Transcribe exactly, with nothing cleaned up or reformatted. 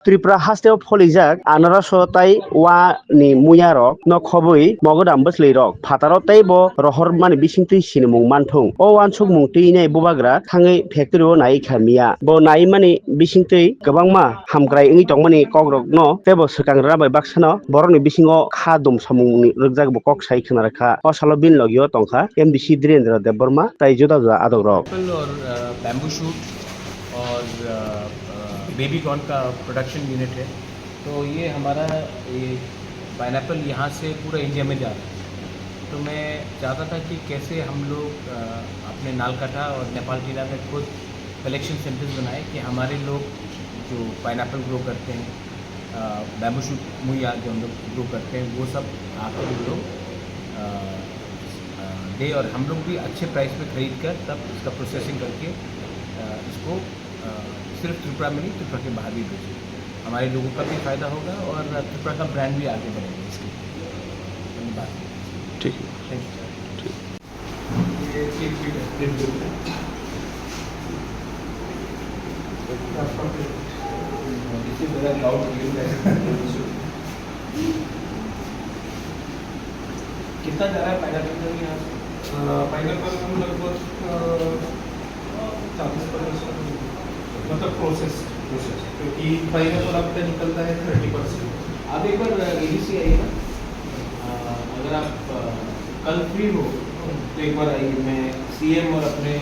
Tripura hasteo pholijak anaroso tai wa ni muya rok no khobwi mogodam bwchwlwi rok phataro tei bo rohor mani bisingtwi sinimung manthung. O wansukmung twi nai bubagra thangwi factory o nai kha miya. Bo nai mani bisingtwi kwbangma hamkrai wngwi tongmani kokrokno tei bo swkang rwna bai baksano borokni bisingo kha dum samung ni rwkjak bo kok sai khna rwkha. O salo bini logio tongkha M D C Dhirendra Debbarma tai juda juda adok rok. Apple और अ, bamboo shoot और अ, अ, baby corn का production unit है। तो ये हमारा ये पाइनएप्पल यहाँ से पूरा इंडिया में जा रहा है। तो मैं चाहता था कि कैसे हम लोग अ, अपने नालकाठा और नेपाल टीला में खुद कलेक्शन सेंटर्स बनाए कि हमारे लोग जो पाइनएप्पल ग्रो करते हैं, अ, बैम्बू शूट मुया जो हम लोग ग्रो करते हैं, वो सब आकर वो लोग अ, अ, दे और हम लोग भी अच्छे प्राइस पे खरीद कर तब इसका प्रोसेसिंग करके अ, इसको अ, सिर्फ त्रिपुरा में नहीं, त्रिपुरा के बाहर भी बेचें। हमारे लोगों का भी फ़ायदा होगा और त्रिपुरा का ब्रांड भी आगे बढ़ेगा इसके लिए। धन्यवाद। ठीक है। Thank you. ठीक। ये चिप भी है। चिप भी है। इससे ज़्यादा क्लाउड क्लियर है। कितना जा रहा है पाइनएप्पल का यहाँ से? अ, पाइनएप्पल हम लगभग, अ, चालीस पचास का, मतलब प्रोसेस। प्रोसेस। क्योंकि पाइनएप्पल आपका निकलता है थर्टी परसेंट। आप एक बार, अ, एडीसी आइए ना। अ, अगर आप, अ, कल फ्री हो, तो एक बार आइए। मैं सीएम और अपने